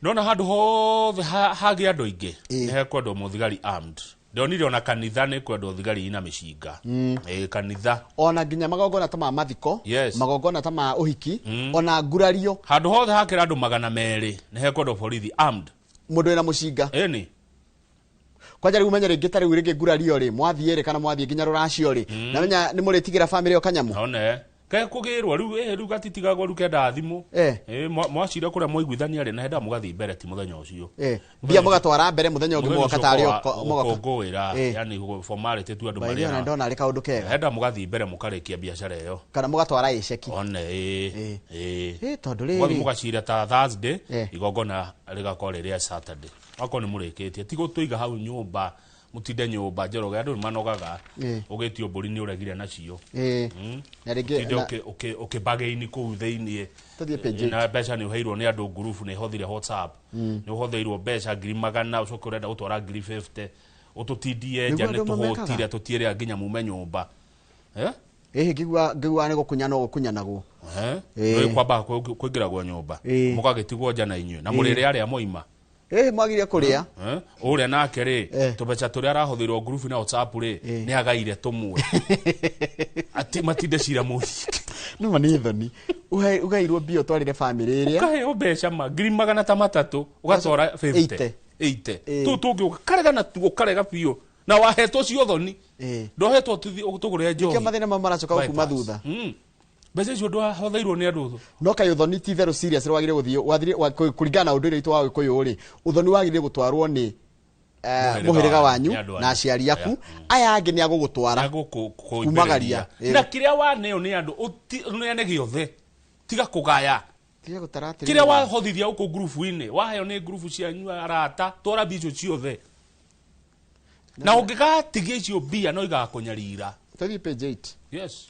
Nona handũ hothe hagĩa andũ aingĩ, nĩ hekwendwo mũthigari armed. Ndonire ona kanitha nĩ kwendwo thigari ina mĩcinga. Ĩĩ, kanitha. Ona nginya magongona ta ma mathiko, magongona ta ma ũhiki, ona ngurario. Handũ hothe hakĩra andũ 200 nĩ hekwendwo borithi armed. Mũndũ wĩna mũcinga. Ĩni. Kwanja rĩu menye rĩngĩ ta rĩu rĩngĩ ngurario rĩ, mwathiĩ rĩ kana mwathiĩ nginya rũracio rĩ, na menya nĩ mũrĩtigĩra bamĩrĩ ĩyo kanyamũ. One ke kũgĩrwo rĩu, rĩu gatitigagwo rĩu, kendaga thimũ. Mwacira kũrĩa mwaiguithania rĩ, na hendaga mũgathiĩ mbere, ti mũthenya ũcio. Mbia mũgatwara mbere, mũthenya ũngĩ Mũthenya mũgoka ũcio tarĩ mũgoka. gũkũngũĩra, yani formality tu andũ By the way, ona marĩa ndona arĩ kaũndũ kega. Henda mũgathiĩ mbere mũkarĩkia biacara ĩyo. Kana mũgatwara ĩceki. One ĩĩ. Ĩĩ. Tondũ mũgathiĩ rĩrĩ mũgacira ta Thursday, igongona rĩgakorwo rĩrĩa Saturday, akorwo nĩ mũrĩkĩtie, ti gũtũiga hau nyũmba, mũtinde nyũmba. Njoroge, andũ nĩ manogaga. Ũgĩtio mbũri nĩ ũregire nacio. Na rĩngĩ Tinde ũkĩbagaini kũu thĩiniĩ. Tũthiĩ page eight. Na mbeca nĩ ũheirwo nĩ andũ ngurubu, nĩ hothire WhatsApp, nĩ ũhotheirwo mbeca 100,000, ũcoke ũrenda gũtwara 50,000 ũtũtindie nja. Nĩguo nĩ andũ mamekaga. Tũhũtire tũtiĩrĩa nginya mume nyũmba. Eh? Ĩhĩ, ngĩigua nĩ gũkunyana gũkunyanagwo. Eh? Nĩ kwamba kũingĩragwo nyũmba, mũgagĩtigwo nja na inyuĩ na mũrĩrĩ arĩa moima. Ĩhĩ, mwagire kũrĩa. Eh? Ũrĩa nake rĩ, tũbeca tũrĩa arahũthĩrwo ngurubu na WhatsApp rĩ, nĩ agaire tũmwe ati matinde cira mũhiki. Nĩma nĩ thoni. Ũgairwo mbia ũtwarĩre bamĩrĩ ĩrĩa. Ũkaheo mbeca ma ngiri magana ta matatũ, ũgatwara 50. 80. 80. Tũu tũngĩ ũkarega natuo, ũkarega biũ na wahetwo cio thoni. Ndwahetwo tũgũre Nĩkĩo njohi. Mathĩna mau maracoka kuma Bypass. thutha. Mbeca icio ndwahotheirwo nĩ andũ. No kaĩ ũthoni ti therũ serious wagĩrĩire gũthiĩ kũringana na ũndũire witũ wa Gĩkũyũ rĩ, ũthoni wagĩrĩire gũtwarwo nĩ Mũhĩrĩga mũhĩrĩga wanyu, wanyu nĩ andũ na anyu. aciari aku. Aya angĩ nĩ agũgũtwara kumagaria. Na kĩrĩa waneo nĩ andũ ũneane gĩothe, tiga kũgaya. Tiga gũtara atĩrĩrĩ. Kĩrĩa wahothithia gũkũ ngurubu-inĩ, waheo nĩ ngurubu cianyu arata, twara mbia icio ciothe, na ũngĩgatigia icio mbia no igakũnyarira. Tũthiĩ page 8. Yes.